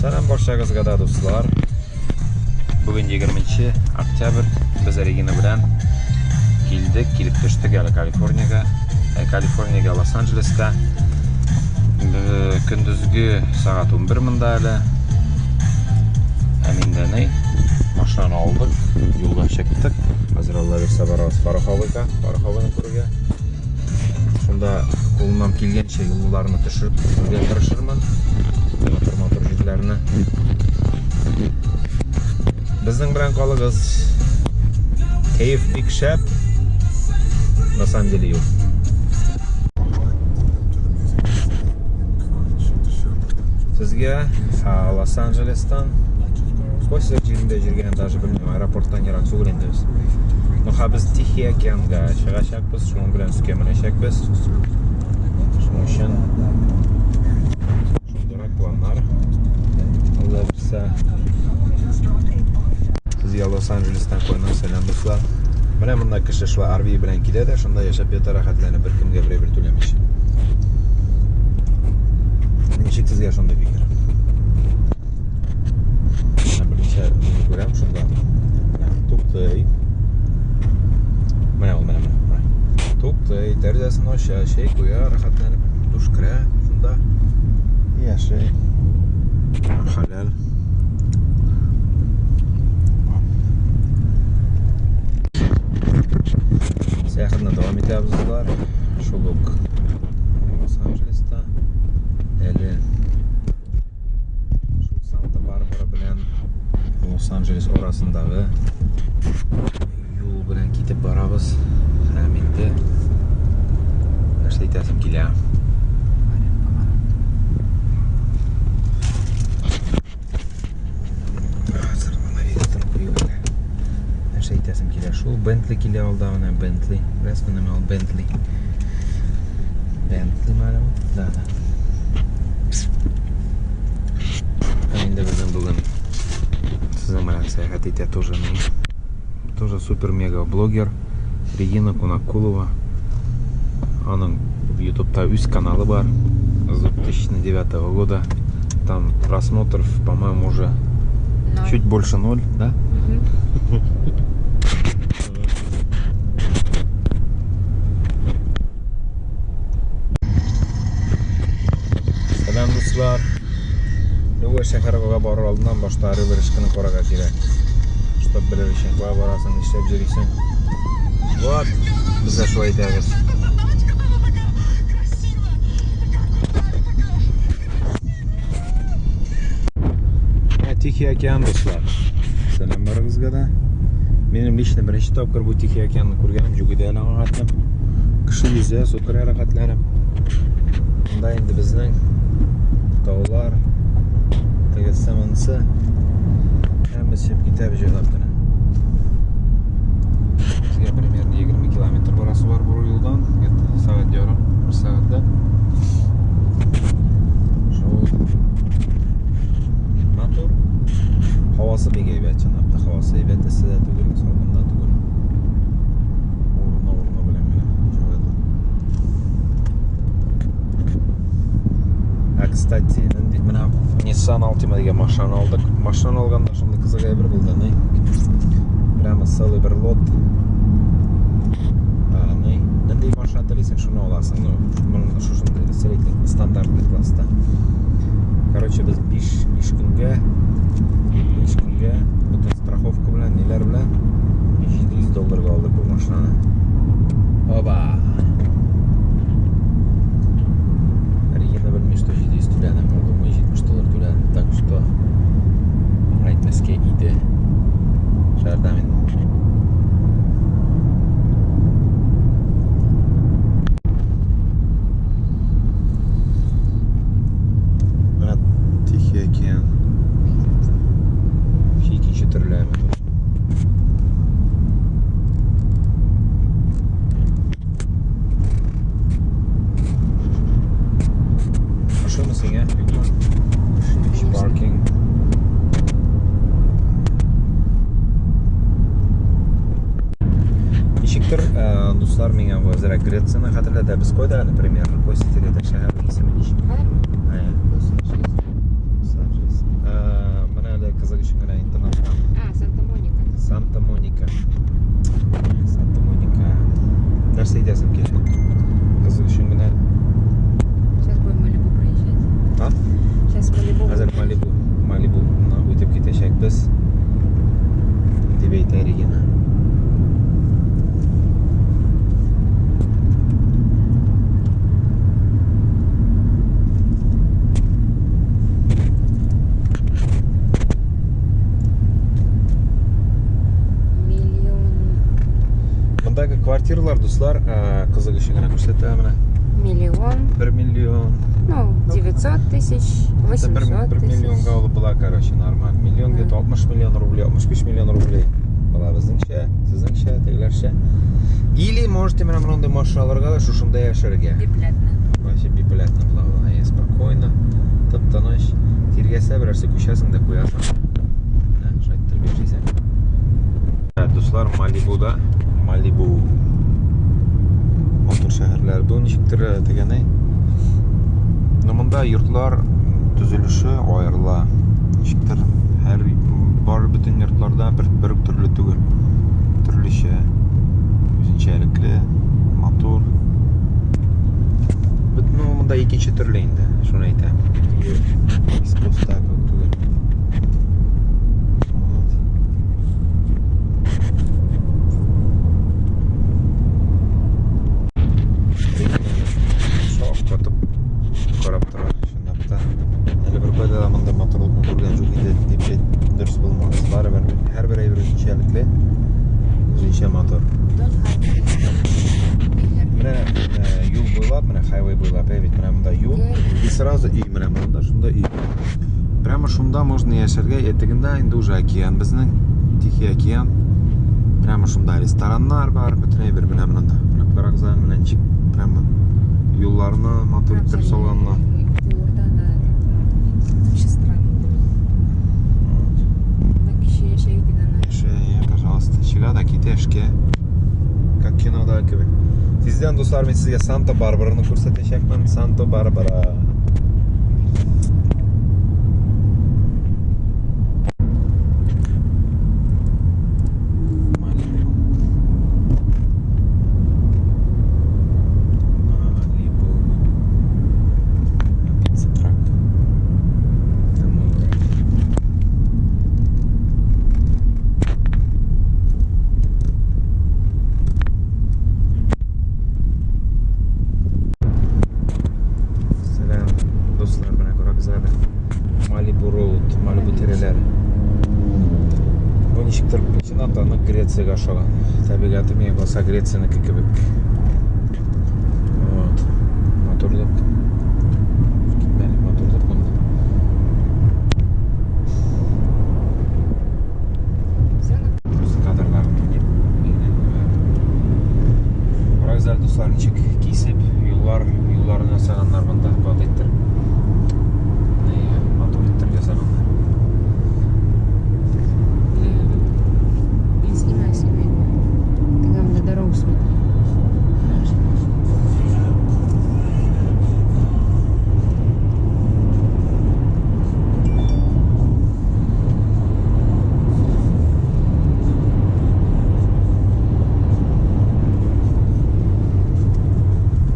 Сәлам барчагызга да, дуслар. Бүген 20 октябрь. Без Регина белән килдек, килеп төштек әле Калифорниягә. Э, Калифорниягә, Лос-Анджелеска. Көндезге сәгать 11 монда әле. Ә миндә ни? Машинаны алдык, юлга чыктык. Хәзер Алла бирсә барабыз Фарах абыйга, Фарах абыйны күрергә. Шунда кулымнан килгәнчә юлларны төшереп төшерергә тырышырмын. Матур-матур җирләрне. Безнең белән калыгыз. Кәеф бик шәп. На самом деле юк. Сезгә Лос-Анджелестан кайсы җирендә җиргәнен даже белмим, аэропорттан ерак түгел инде без. Ну, ха без Тихий океанга чыгачакбыз, шуның белән өскә менәчәкбез. Шуның өчен шундыйрак планнар. Алла бирсә. Сезгә Лос-Анджелестан кайнар сәлам, дуслар. Менә монда кеше шулай RV белән килә дә, шунда яшәп ята рәхәтләнеп, беркемгә бер әйбер түләмичә. Ничек сезгә шундый фикер? Менә берничә мине күрәм шунда. Менә туктый. Менә ул, менә, менә. Менә. Туктый, тәрәзәсен ача, чәй куя, рәхәтләнеп, душ керә шунда. Яши. Хәләл. Сәяхәтне дәвам итәбез, дуслар. Шул ук Лос-Анджелеста. Әле шул Санта-Барбара белән Лос-Анджелес арасындагы юл белән китеп барабыз. Һәм инде нәрсә әйтәсем килә. Хәзер навигатор куеп әле. Нәрсә әйтәсем килә? Шул Bentley килә алда менә Bentley. Беләсезме нәмә ул Bentley? Bentley ме әле ул? Да, да. Һәм инде безнең бүген сезнең белән сәяхәт итә тоже ни. Тоже супер-мега блогер Регина Кунакулова. Аның в ютубта үз каналы бар. С 2009 года. Там просмотров, по-моему, уже Ноль. чуть больше ноль, да? Мгм. Сәлам, дуслар. Любой шәһәргә барыр алдыннан башта Орел Решканы карарга кирәк. Чтоб белер өчен кая барасың, нишләп йөрисең. Вот, без дә шулай итәбез. Менә Тихий океан, дуслар. Сәлам барыгызга да. Минем лично беренче тапкыр бу Тихий океанны күргәнем юк иде әле аңа хәтлем. Кеше йөзә, су керә рәхәтләнеп. Монда инде безнең таулар, тегесе монысы. Һәм без чыгып китәбез җайлап кына. Безгә примерно 20 километр барасы бар бу юлдан. Где-то сәгать ярым, бер сәгатьтә. Шул матур. Һавасы бик әйбәт, чынлап та һавасы әйбәт, эссе дә түгел, салкын да түгел. Урыны-урыны белән генә җайлы. Ә, кстати, нинди менә Nissan Altima дигән машинаны алдык. Машинаны алганда шундый кызык әйбер булды, ни? Прямо целый бер лот. А, ни? Нинди машина телисең, шуны аласың. Ну, моның шушындый средний стандартный класста. Короче, без 5 көнгә 5 көнгә бөтен страховка белән, ниләр белән 700 долларга алдык бу машинаны. Оба! Регина белми, что 700 түләдем, ул думаю 70 доллар түләдем. Так что аңа әйтмәскә иде. Шәһәрдә мин. Менә Тихий океан. Икенче төрле әмма. Ошыймы сиңа? Юкмы? Конечно. Паркинг. Ничектер, дуслар, миңа бу әзрәк Грецияне хәтерләтә. Без кайда әле примерно? Кайсы тирәдә шәһәрнең исеме ничек? Хәзерме? Ә, Лос-Анджелес. Лос-Анджелес. Квартиралар, дуслар, кызык өчен генә күрсәтә менә. Миллион. 1 миллион. Ну, 900 тысяч, 800 1 тысяч. миллионга алып була, короче, нормально. Миллион где-то 60 миллион рублей, 65 миллион рублей. Була безнеңчә, сезнеңчә, тегеләрчә. Или можете менә мондый машиналарга да шушында яшәргә. Бесплатно. Вообще бесплатно була. Ай, спокойно, тып-тыныч. Тиргәсә берәрсе күчәсең дә куясың. Менә шулай иттереп яшисең. Дуслар, Малибуда, Малибу. Матур шәһәрләр. Бу ничектер дигәнәй. Но монда йортлар төзелеше аерыла. Ничектер һәр бар бөтен йортларда бер үк төрле түгел. Төрлечә, үзенчәлекле, матур. Ну, монда икенче төрле инде, шуны әйтәм. Искусство күп түгел. Вот. Шаккатып карап тора, чынлап та. Әле бер кайда да монда матурлыкны күргән юк иде дип әйт, дөрес булмас. Барыбер һәрбер әйбер үзенчәлекле, үзенчә матур. Менә юл буйлап, менә хайвей буйлап, бит менә монда юл. И сразу өй, менә монда шунда өй. Прямо шунда можно яшәргә, тегендә инде уже океан безнең, Тихий океан. Прямо шунда рестораннар бар, бөтен әйбер менә монда. Менә карагыз, менә ничек прямо юлларны матур итеп салганнар. Вообще странно. Яшә, пожалуйста, чыга да китә эшкә. Как кинода кебек. Тиздән, дуслар, мин сезгә Санта-Барбараны күрсәтәчәкмен. Санта-Барбара. Малибу. Малибу. Пицца трак. Домой. Сәлам, дуслар, менә күрәбез әле. Малибу Роуд, Малибу тирәләре. Бу ничектер чынлап та нык Грециягә охшаган. Табигате миңа калса Грециянеке кебек. Вот. Матурлык. Китмәле матурлык монда. Үз кадрларын дип. Карагыз әле, дуслар, ничек кисеп юллар, юлларны ясаганнар монда, каты иттереп. Матур иттереп ясаганнар. Не снимай, снимай. Ты, главное, дорогу смотри.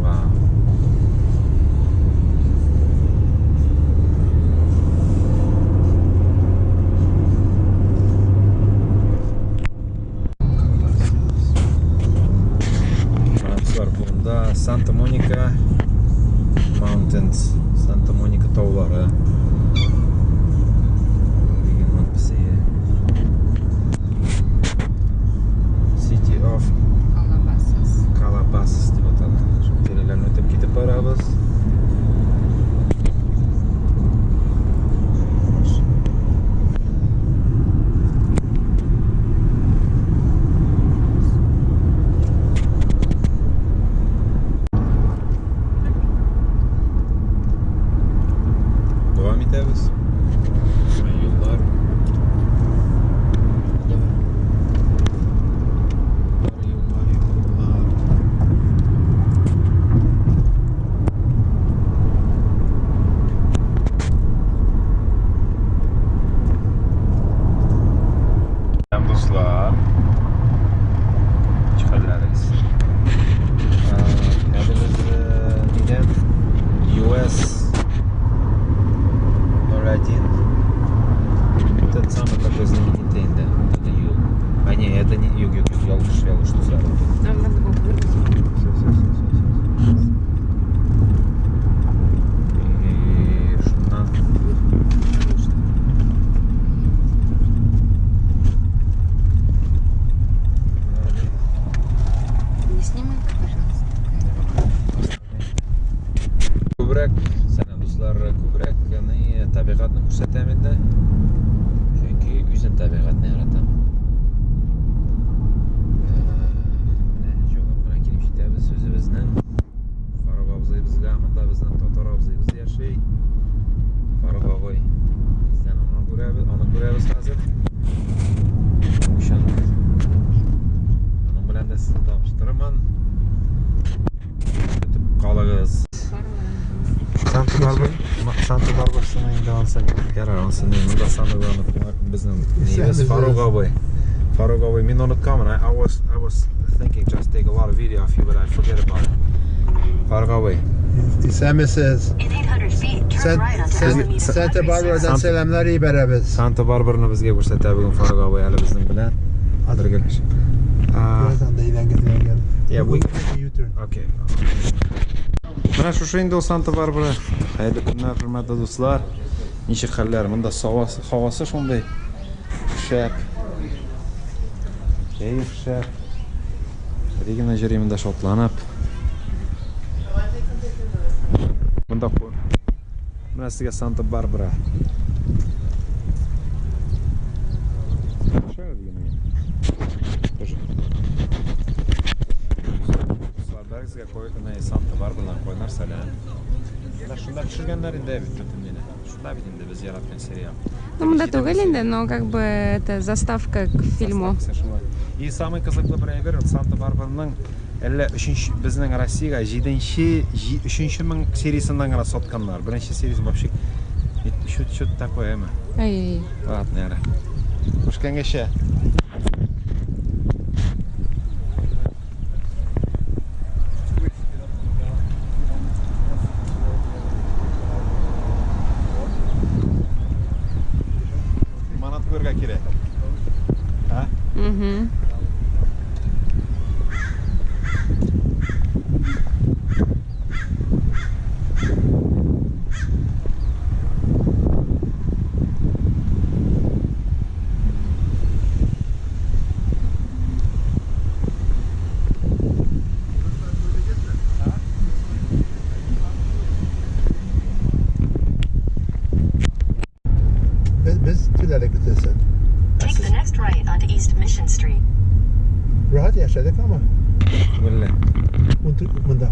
Вау. Дуслар, монда Санта-Моника Mountains, Санта-Моника таулары. Дигән надписи. City of Calabasas. Calabasas дип атала. Шул тирәләрне үтеп китеп барабыз. Дәвам итәбез. Юллар. Юллар, юллар, юллар. Сәлам, дуслар. Хәлләрегез? Әле без нидән? US 01. Этот самый такой знаменитый, да, вот это юл. А не, это не юг, юг, юг, ялгыш, ялгыш, дуслар. Нам надо было вырвать. Все, все, все, все, все. И шуннан Потому что әйтәм инде. Чөнки үзем табигатьне яратам. Менә җайлап кына килеп җитәбез үзебезнең Фарук абзыебызга. Монда безнең татар абзыебыз яши. Фарук абый. Тиздән аны күрәбез, аны күрәбез хәзер. Өчен аның белән дә сезне таныштырырмын. Көтеп калыгыз. Санта Барбара, Санта Барбарасына инде ансы ярар, ансы не, монда самый главный кунак безнең нибез Фарук абый. Фарук абый, мин онытканмын. I was thinking just take a lot of video of you, but I forget about it. Фарук абый. Исәнмесез. In 800 feet, turn Sen, right onto sen, Alameda Santa Country Barbara'dan Santa- selamlar җибәрәбез. Санта Барбараны безгә күрсәтә бүген Фарук абый әле безнең белән. Бергәләшеп. Birazdan da ileride gel. Yeah, we- U-turn. Окей. Менә шушы инде ул Санта Барбара. Хәерле көннәр, хөрмәтле дуслар. Ничек хәлләр? Монда һавасы, һавасы шундый шәп. Кәеф шәп. Регина йөри монда шатланып. Монда менә сезгә Санта Барбара. Шәп дигән. Тоже. Дуслар, бәрегезгә Санта Барбарадан кайнар сәлам. Менә шунда төшергәннәр инде бит бөтен мине. Шунда бит инде без яраткан сериал. Ну, монда түгел инде, но как бы это заставка к фильму. Заставкасы шулай. И самый кызыклы бер әйбер, Санта Барбараның әллә өченче безнең Россиягә җиденче, өченче мең сериясеннән генә сатканнар. Беренче сериясе вообще что такое, әмма. Ай-яй. Ладно, ярар. Күрешкәнгәчә. Лимонад күрергә кирәк. Һа? Угу. Biz tüledik bitirsin. Take the next right onto East Mission Street. Rahat yaşadık ama Күңелле. Bunda. Bunda.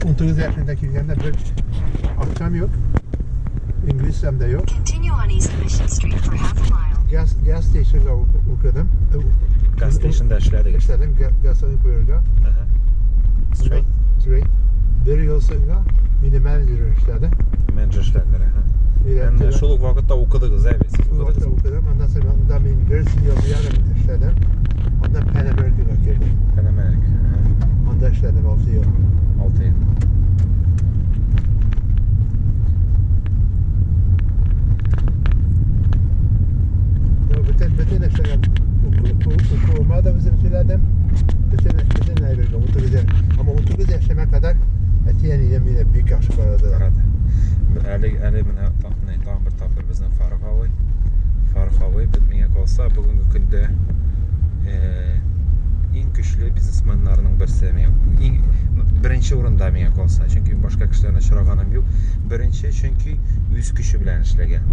19 yaşında gelgende bir akçam yok. İngilizcem de yok. Continue on East Mission Street for half a mile. Gas station'da okudum. Gas station'da эшләдегез. İşledim. Gasoline koyurga. Aha. Straight. Straight. Bir yıl sonra mini manager işledim. Менеджер эшләделәр, аһа. Әмма шул ук вакытта укыдыгыз, ә бит? Сез Bu укыдыгыз. vakit okudum. Ondan sonra ondan ben bir yıl yarım işledim. Ondan Pan America'ya girdim. Pan America. Aha. Onda işledim 6 yıl. 6 yıl. Ya bütün işledim. Okuma da bizim söyledim. Bütün ayrıldım. 19 yaş. Ama 19 yaşıma kadar etiyen yine büyük yaxşı paradılar. Карады. Әле менә тагын бер тапкыр безнең Фарух абый. Фарух абый бит миңа калса бүгенге көндә иң көчле бизнесменнарның берсе миңа. Иң беренче урында миңа калса. Чөнки башка кешеләрне очраганым юк. Беренче, чөнки үз көче белән эшләгән.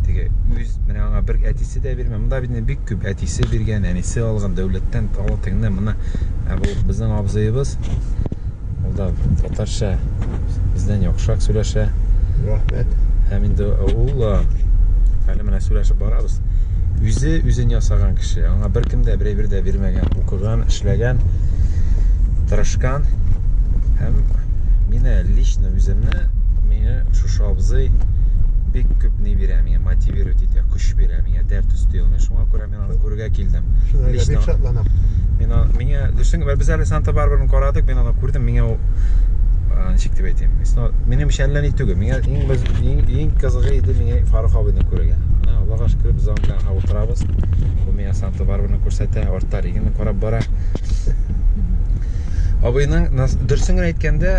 Теге үз менә аңа бер әтисе дә бирмә. Монда бит инде бик күп әтисе биргән, әнисе алган дәүләттән ала тегеннән моны. Ә бу безнең абзыебыз ул да татарча бездән яхшырак сөйләшә. Rahmet. Һәм инде ул әле менә сөйләшеп барабыз. Үзе үзен ясаган кеше. Аңа беркем дә бер дә бирмәгән, укыган, эшләгән, тырышкан. Һәм мине лично үземне мине шушы абзый бик күп ни бирә миңа, мотивировать итә, көч бирә миңа, дәрт өсти. Мин шуңа күрә мин аны күрергә килдем. Шуңа Лично бик шатланам. Мин миңа дөресен без әле Санта Барбараны карадык, мин аны күрдем, миңа ул ничек дип әйтим? It's not минем өчен әллә ни түгел. Миңа иң без иң кызыгы иде миңа Фарух абыйны күрергә. Менә Аллага шөкер, без аның белән утырабыз. Бу миңа Санта Барбараны күрсәтә, артта Регина карап бара. Абыйның дөресен генә әйткәндә,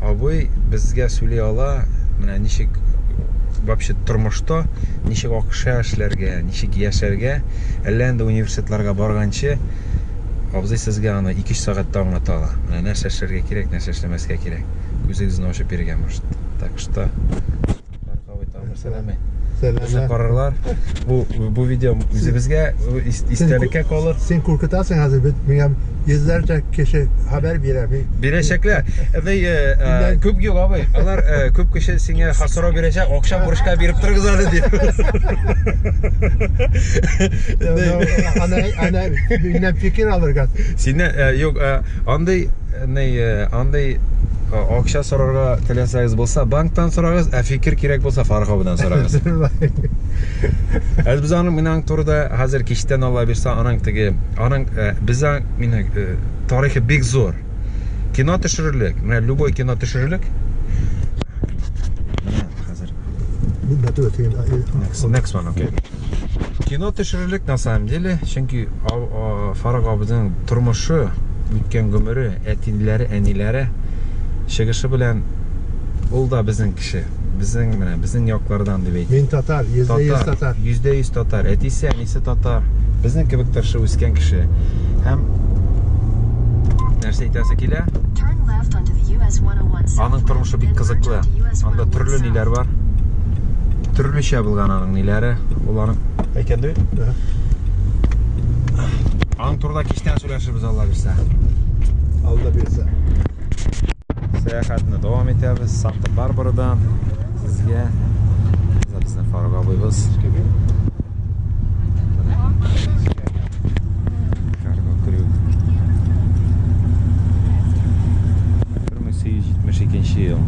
абый безгә сөйли ала, менә ничек вообще тормышта ничек акча эшләргә, ничек яшәргә, әллә инде университетларга барганчы абзый сезгә аны 2-3 сәгатьтә аңлата ала. Менә нәрсә эшләргә кирәк, нәрсә эшләмәскә кирәк. Күз Күзегезне ачып биргән может. Так что сәламе. Безне карарлар. Бу видео үзебезгә истәлеккә калыр. Син куркытасың хәзер бит миңа йөзләрчә кеше хәбәр бирә. Бирәчәкләр. Әй, күп юк абый. Алар күп кеше сиңа сорау бирәчәк, акча бурычка биреп торыгыз әле дип. Ана миннән фикер алырга. Синнән юк, андый андый акча сорарга теләсәгез булса, банктан сорагыз, ә фикер кирәк булса, Фаррух абыдан сорагыз. Әле без аның менә турыда хәзер кичтән Алла бирсә, аның теге, аның без менә тарихы бик зур. Кино төшерерлек, менә любой кино төшерерлек. Менә хәзер. Next one, okay. Кино төшерерлек на самом деле, чөнки Фаррух абының тормышы, үткән гомере, әтиләре, әниләре чыгышы белән ул да безнең кеше. Безнең менә безнең яклардан дип әйтик. Мин татар, 100% татар. 100% татар. Әтисе, әнисе татар. Безнең кебек тырышып үскән кеше. Һәм нәрсә әйтәсе килә? Аның тормышы бик кызыклы. Анда төрле ниләр бар. Төрлечә булган аның ниләре. Ул аның әйткәндә. Аның турында кичтән сөйләшербез, Алла бирсә. Алла бирсә. Сәяхәтне дәвам итәбез Санта-Барбарадан. Сезгә безнең Фаррух абыйбыз. Карго Крю. 1872 ел.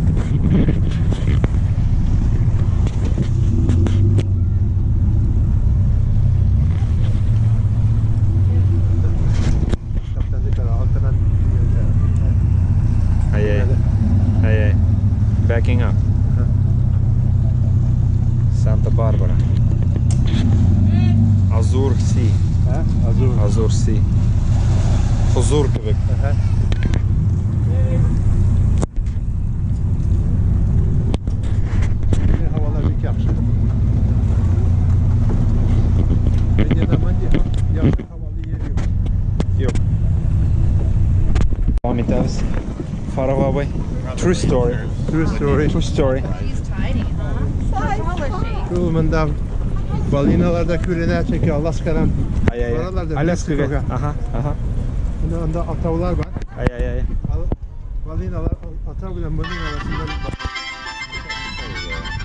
Ай-ай. Ай-ай. Backing up. Санта-Барбара. Azure Sea. Azur. Azure Sea. Хозур кебек. Havalar бик яхшы. Дөньяда мондый яхшы һавалы җир юк. Юк. Дәвам итәбез. Фаррух абый. True story. True story. True story. She's tiny, huh? Ул монда балиналар да күренә, чөнки Аласкадан Ай-ай. Баралар да Аляскага. Мексикога. Ага, ага. Менә анда атаулар бар. Ай-ай-ай. Balinalar атау белән моның арасында.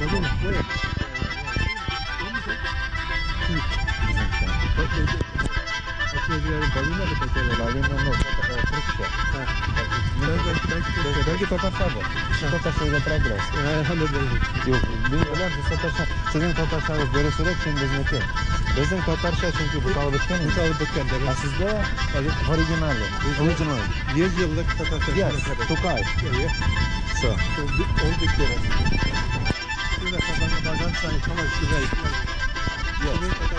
Balina. Balina Balina, ну, төркчә. Бәлки татарчадыр. Татарча өйрәтә бераз. Юк, мин беләм, сез татарча, сезнең татарчагыз дөресрәк, чем безнеке. Безнең татарча чөнки буталып беткән. Буталып беткән, дөрес. Ә сездә оригинале. Original. 100 еллык татарча. Yes, Тукай. So. Ул бик дөрес. Шул барган саен һаман шулай. Yes.